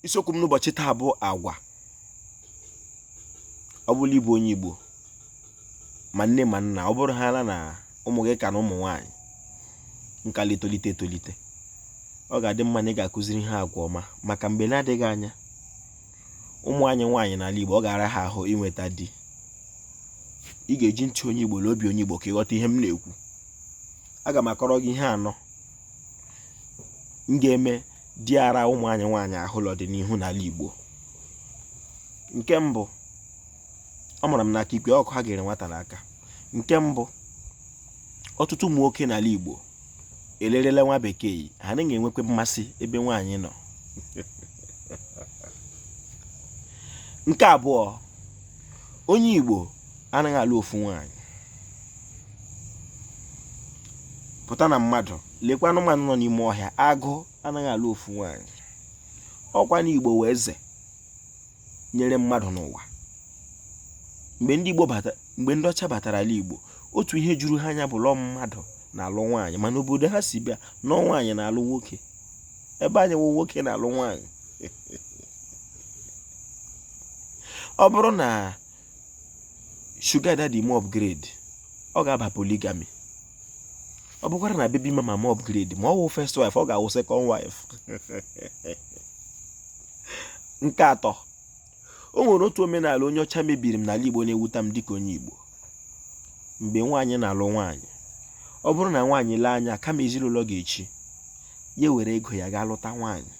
Isiokwu m n'ụbọchị taa bụ agwa. Ọ bụrụ ị bụ onye Igbo, ma nne ma nna, ọ bụrụ ha na ụmụ gị ka na ụmụ nwaanyị nka etolite etolite, ọ ga-adị mma na ị ga-akụziri ha agwa ọma, maka mgbe na-adịghị anya ụmụ anyị nwaanyị n'ala Igbo, ọ ga-ara ha ahụ inweta di. Ị ga-eji ntị onye Igbo na obi onye Igbo ka ị ghọta ihe m na-ekwu. Aga m akọrọ gị ihe anọ m ga-eme di ara ụmụ anyị nwaanyị ahụ n'ọdịnihu n'ala Igbo. Nke mbụ, ọ mara m n'aka ikwe ọkụ ha gere nwata n'aka. Nke mbụ, ọtụtụ ụmụ nwoke n'ala Igbo elerela nwa bekee, ha anaghị enwekwa mmasị ebe nwaanyị nọ. Nke abụọ, onye Igbo anaghị alụ ofu nwaanyị. Pụta na mmadụ, lekwa anụmanụ nọ n'ime ọhịa, agụ anaghị alụ ofu nwaanyị. Ọkwa na Igbo wụ eze nyere mmadụ n'ụwa. Mgbe ndị Igbo bata, mgbe ndị ọcha batara ala Igbo, otu ihe juru ha anya bụ lọ mmadụ na-alụ nwaanyị, mana obodo ha si bịa nọ nwaanyị na-alụ nwoke, ebe anyị wụ nwoke na-alụ nwaanyị. Ọ bụrụ na sugar daddy mee upgrade, ọ ga-aba polygamy. Ọ bụkwara na baby mama mee upgrade, ma ọ wụ first wife, ọ ga-awụ second wife. Nke atọ, o nwere otu omenala onye ọcha mebiri m n'ala Igbo na-ewuta m dịka onye Igbo. Mgbe nwaanyị na-alụ nwaanyị, ọ bụrụ na nwaanyị lee anya kama ezinụlọ ga-echi ya, were ego ya gaa lụta nwaanyị,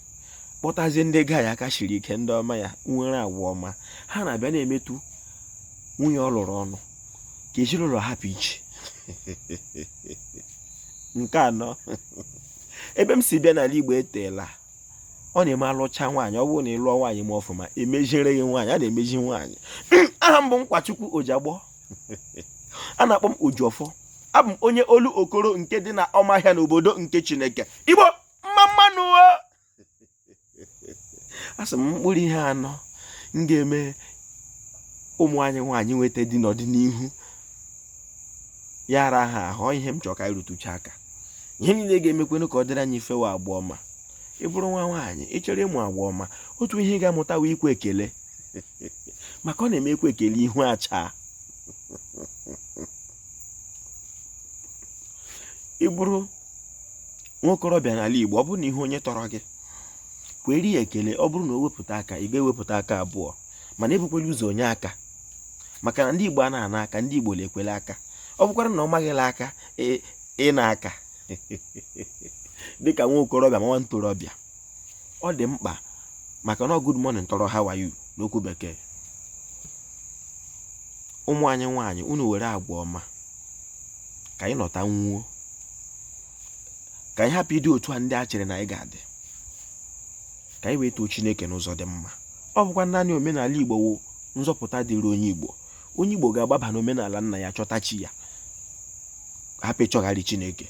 kpọtazie ndị ga ya aka shiri ike, ndị ọma ya nwere agwa ọma, ha na-abịa na-emetụ nwunye ọ lụrụ ọnụ ka ezinụlọ hapụ iche. Nke anọ, ebe m si bịa n'ala Igbo eteela ọ na-eme alụcha nwaanyị. Ọ bụrụ na ị lụọ nwaanyị ma ọfụma, emeziere gị nwaanyị, a na-emezi nwaanyị. Aha m bụ Nkwachukwu Ojiagbọ, a na-akpọ m Ojiọfọ. Abụ m onye olu okoro nke dị na ọmahịa n'obodo nke Chineke. Igbo mma mma nụ o. Asị m mkpụrụ ihe anọ m ga-eme ụmụ anyị nwaanyị nweta di n'ọdịnihu ya ara ha ahụ. Ihe m chọrọ ka anyị rụtụcha aka, ihe niile ga-emekwenụ ka ọ dịrị anyị mfe wụ agwa ọma. Ị bụrụ nwa nwaanyị, ị chọrọ ịmụ agwa ọma, otu ihe ị ga-amụta wụ ikwe ekele, maka ọ na-eme ekwe ekele ihu acha. Ị bụrụ nwokorobịa n'ala Igbo, ọ bụrụ na ihu onye tọrọ gị, kwere ya ekele. Ọ bụrụ na o wepụta aka, ị ga-ewepụta aka abụọ, mana ebukwala ụzọ onye aka, maka na ndị Igbo a na-ana aka, ndị Igbo na-ekwele aka. Ọ bụkwara na ọ maghịla aka ịna aka dịka nwa okorobịa ma nwa ntorobịa, ọ dị mkpa, maka na good morning tọrọ how are you n'okwu bekee. Ụmụ anyị nwaanyị, unu were agwa ọma ka anyị nọta nwuo, ka anyị hapụ ịdị otu a ndị a chere na anyị ga-adị, ka anyị wee too Chineke n'ụzọ dị mma. Ọ bụkwa naanị omenala Igbo wụ nzọpụta dịrị onye Igbo. Onye Igbo ga-agbaba n'omenala nna ya, chọta chi ya, hapụ ịchọgharị Chineke.